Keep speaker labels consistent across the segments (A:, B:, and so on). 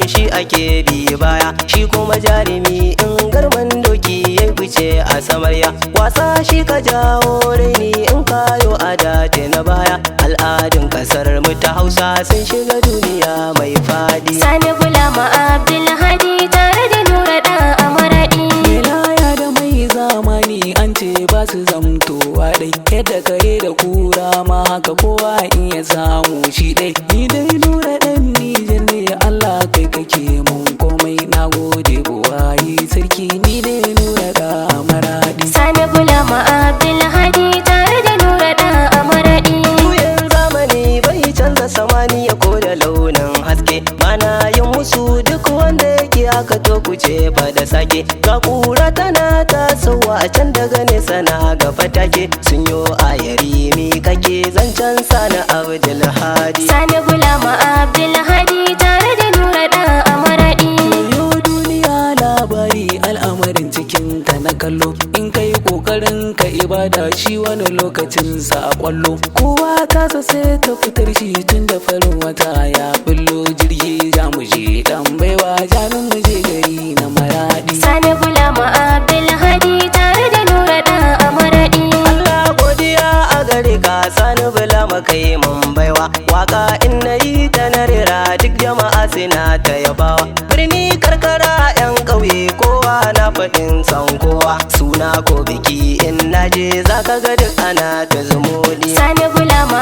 A: shi ake bi baya. Shi kuma jarumi in garman doki ya fice a samarya. Wasa shi ka jawo raini in kayo a dace na baya. Al'adun kasar mu ta Hausa sun shiga duniya mai fadi.
B: Sani Bulama Abdulhadi tare da Nura ɗan Amaraɗi.
C: Laya da mai zamani an ce ba su zamtowa ɗai, yadda kare da kura ma haka kowa in ya samu shi ɗai. Ni dai Nura ɗan Nijar ne, Allah kai kake mun komai, na gode buwayi sarki, ni dai Nura ɗan Maraɗi.
B: Sani Bulama Abdulhadi tare da Nura ɗan Amaraɗi.
A: Juyin zamani bai canza samaniya ko da launin haske. Bana yin musu duk wanda yake haka to kuce fa da sake. Ga kura tana tasowa a can daga nesa na gaba take. Sun yo ayari mi kake zancen Sani Abdulhadi.
B: Sani Bulama Abdulhadi tare da Nura ɗan Amaraɗi.
C: Yo duniya labari al'amarin cikin ta na kallo, in kai kokarin ka ibada shi wani lokacin sa a kwallo, kowa tasa sai ta fitar shi tun da farin wata ya bullo. Jirgi za mu je dan baiwa janin mu je gari na Maradi.
B: Sani Bulama Abdulhadi tare da Nura ɗan Amaraɗi.
A: Allah godiya a gare ka Sani Bulama kai mun baiwa. Waka in na yi ta na rera duk jama'a suna ta yabawa. Birni karkara yan ƙauye kowa na faɗin son kowa. Suna ko biki in naje zaka ga duk ana ta zumudi.
B: Sani Bulama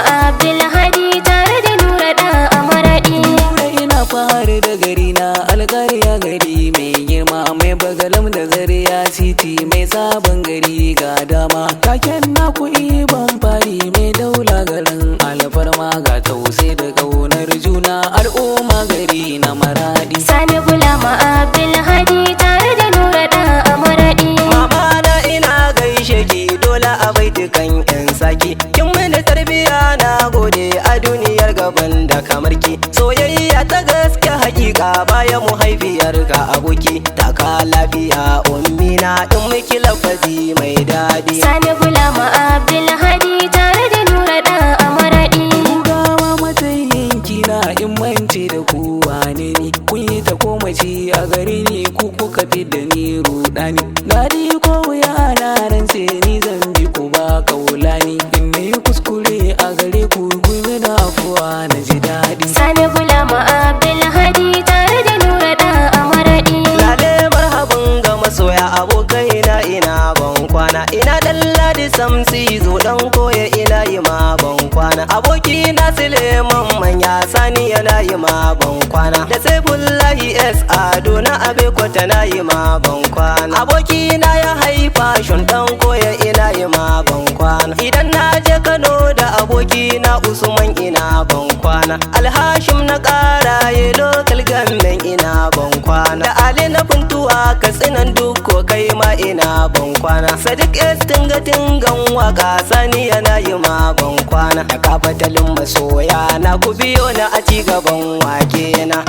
B: Abdulhadi tare da Nura ɗan Amaraɗi.
C: Nura ina fahari da gari na Alƙarya, gari mai girma mai bagalam da Zariya city mai sabon gari ga dama. Taken naku ban fari mai daula garin alfarma ga tausai da ƙaunar juna al'umma gari na Maradi.
B: Sani Bulama Abdulhadi tare da Nura ɗan Amaraɗi.
A: Mama na ina gaishe ki dole a baitukan yan saki. Kin mini tarbiya na gode a duniyar gaban da kamar ki. Soyayya ta gaske hakika baya mu haifiyar ka aboki. Taka lafiya ummina in miki lafazi mai daɗi.
B: Sani Bulama Abdulhadi tare da Nura ɗan Amaraɗi.
C: Gawa matsayin kina in mance da ku wane ni, kun yi ta komaci a gare ni, ku kuka fi da ni rudani. Daɗi ko wuya na rantse ni zan bi ku ba kaulani, in na yi kuskure a gare ku ku yi mini afuwa na ji daɗi.
B: Sani Bulama Abdulhadi tare da Nura ɗan Amaraɗi.
A: Lale marhaban ga masoya abokai na ina ban kwana. Ina dan Ladi Samsi zo dan koya ina yi ma ban kwana. Aboki na Suleiman manya Sani yana yi ma ban kwana. Da Saifullahi S Ado na Abekwata na yi ma ban kwana. Aboki na ya haifa shun dan koya ina yi ma ban kwana. Idan na je Kano da aboki na Usman ina ban kwana. Alhashim na karaye local government ina ban kwana. Da Ali na Funtuwa Katsinan Dukko kai ma ina ban kwana. Sadiq S tinga tingan waka Sani yana yi ma ban kwana. Da kafatalin masoya na ku biyo na a ci gaban wake na.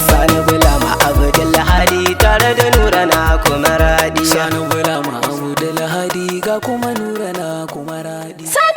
A: Sani Bulama Abdulhadi tare da Nura na kuma radi.
C: Sani Bulama Abdulhadi ga kuma Nura na kuma Radi.
B: Sani